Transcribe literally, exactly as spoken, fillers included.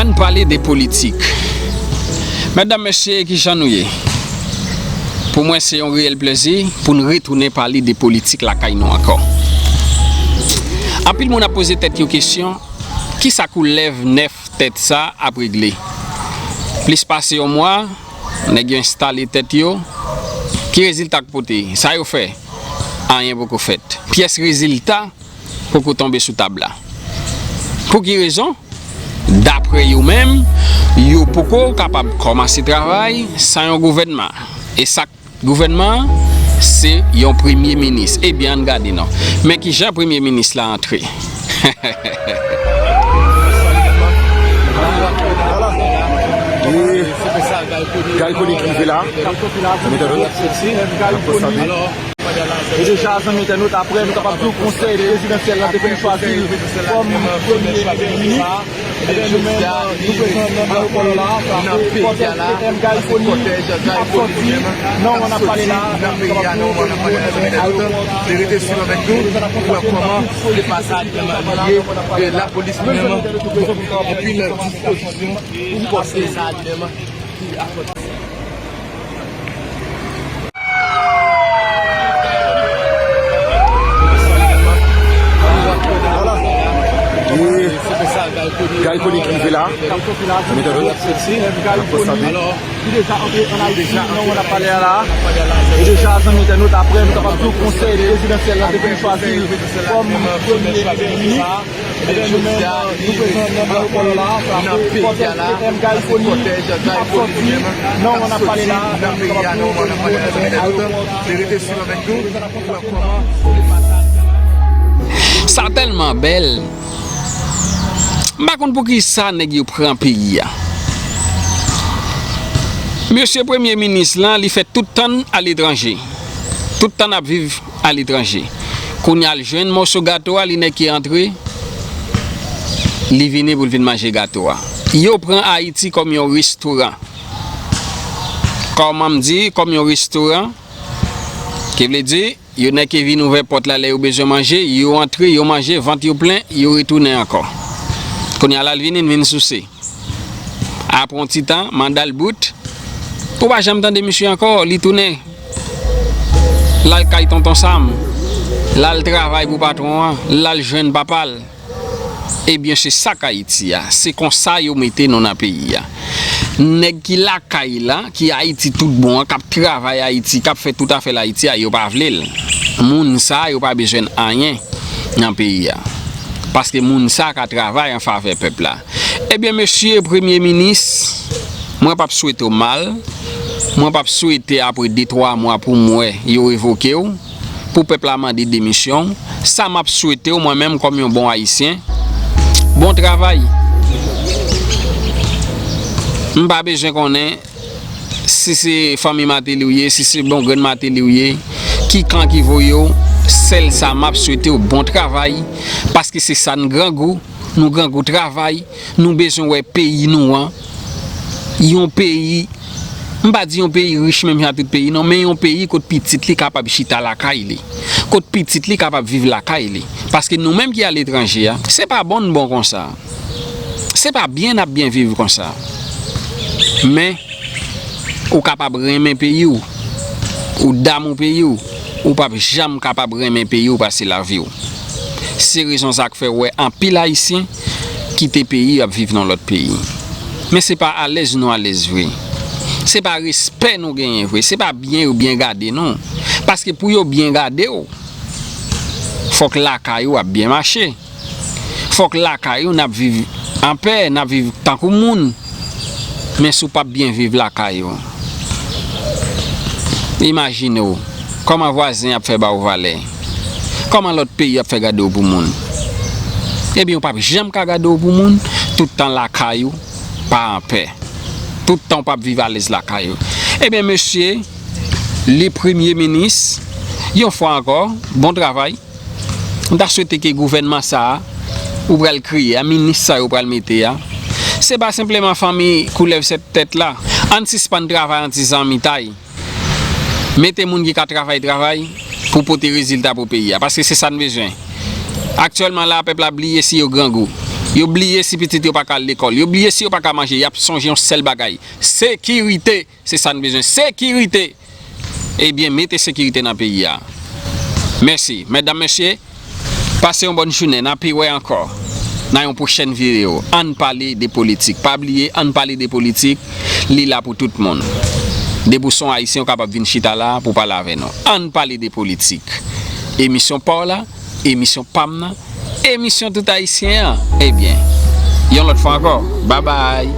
Ann pale de politik. Medam, mesye, kijan nou ye? Pou mwen, se yon reyèl plezi pou n retounen pale de politik lakay nou ankò. Anpil moun ap poze tèt yo kesyon, kisa koulèv nèf tèt sa ap regle? Plis pase yon mwa, nèg yo enstale tèt yo. Ki rezilta k pote? Sa yo fè? Anyen poko fèt. Pyès rezilta poko tonbe sou tab la. Pou ki rezon? Daprè yo menm, yo poko kapab kòmanse travay san yon gouvènman. E sa k gouvènman an, se yon premye minis. Ebyen, ann gade non. Men kijan premye minis la antre. Guy Conille ki rive la. Mete nou. E deja, zanmi entènot, apre nou kapab di w konsèy prezidansyèl la te fin chwazi l kòm premye minis. Ebyen, nou menm, nou prezan nan ayewopò la, sa se kòtèj M. Guy Conille ki ap sòti nan moman n ap pale la, nou kapab di w, rete swiv avèk nou pou wè kòman depasaj li ye, e lapolis li menm pran anpil dispozisyon pou pase sa li menm. Guy Conille ki rive la. Mete nou. Ki deja antre ann Ayiti, nan moman n ap pale a la. E deja, zanmi entènot, apre nou kapab di w konsèy prezidansyèl la te fin chwazi l kòm premye minis. Ebyen, nou menm, nou prezan nan ayewopò la, sa se kòtèj M. Guy Conille ki ap sòti nan moman n ap pale la, nou kapab di w, ayewopò. Sa tèlman bèl. M pa konn poukisa nèg yo pran peyi a. Mesye premye minis lan, li fè tout tan n aletranje. Tout tan n ap viv aletranje. Kounye a l jwenn moso gato a, li nèk ki antre, li vini pou l vin manje gato a. Yo pran Ayiti kòm yon restoran. Kòman m di, kòm yon restoran, ki vle di, yo nèk ki vin ouvè pòt la lè yo bezwen manje, yo antre, yo manje, vant yo plen, yo retounen ankò. Kounye a la, l vini, l vin souse. Apre yon ti tan, manda l bout. Ou pa janm tande misye ankò, li tounen. L al kay Tonton Sam. L al travay pou patwon an. L al jwenn papa l. Ebyen, se sa k Ayiti a. Se konsa yo mete nou nan peyi a. Nèg ki lakay la, ki Ayiti tout bon an, k ap travay Ayiti, k ap fè tout afè l Ayiti a, yo pa vle l. Moun sa a, yo pa bezwen anyen nan peyi a. Paske moun sa a ka travay an favè pèp la. Ebyen, mesye premye minis, mwen p ap swete w mal. Mwen p ap swete apre de twa mwa pou m wè yo revoke w, pou pèp la mande demisyon w. Sa m ap swete w, mwen menm, kòm yon bon Ayisyen, bon travay. M pa bezwen konnen si se fanmi Mateli w ye, si se bon grenn Mateli w ye, ki kan ki voye w, sèl sa m ap swete w, bon travay, paske se sa n grangou, nou grangou travay, nou bezwen wè peyi nou an, yon peyi, m pa di yon peyi rich menm jan ak tout peyi non, men yon peyi kot pitit li kapab chita lakay li, kot pitit li kapab viv lakay li. Paske nou menm ki aletranje a, se pa bon n bon konsa. Se pa byen n ap byen viv konsa. Men, ou kapab renmen peyi w, ou damou peyi w, ou p ap janm kapab renmen peyi w pase lavi w. Se rezon sa k fè w wè anpil Ayisyen kite peyi y ap viv nan lòt peyi. Men se pa alèz nou alèz vre. Se pa respè nou genyen vre. Se pa byen yo byen gade nou. Paske pou yo byen gade w, fòk lakay ou ap byen mache. Fòk lakay ou n ap viv anpè, n ap viv tankou moun. Men si w p ap byen viv lakay ou, imajine w, kòman vwazen ap fè ba w valè? Kòman lòt peyi ap fè gade w pou moun? Ebyen, ou p ap janm ka gade w pou moun, tout tan lakay ou pa anpè. Tout tan ou p ap viv alèz lakay ou. Ebyen, mesye, le premye minis, yon fwa ankò, bon travay. M ta swete ke gouvènman sa a ou pral kreye a, minis sa yo pral mete a, se pa senpleman fanmi koulèv sèt tèt la. Ann sispann travay an ti zanmitay. Mete moun ki ka travay, travay pou pote rezilta pou peyi a, paske se sa n bezwen. Aktyèlman la, pèp la bliye si yo grangou. Yo bliye si pitit yo pa ka al lekòl. Yo bliye si yo pa ka manje. Y ap sonje yon sèl bagay. Sekirite. Se sa n bezwen. Sekirite. Ebyen, mete sekirite nan peyi a. Mèsi. Medam, mesye, pase yon bòn jounen. N ape wè ankò nan yon pwochèn videyo. Ann pale de politik. Pa bliye, ann pale de politik. Li la pou tout moun. Depi w se yon Ayisyen, ou kapab vin chita la pou pale avè nou. Ann pale de politik. Emisyon pa w la, emisyon pa m nan, emisyon tout Ayisyen an. Ebyen, yon lòt fwa ankò, babay.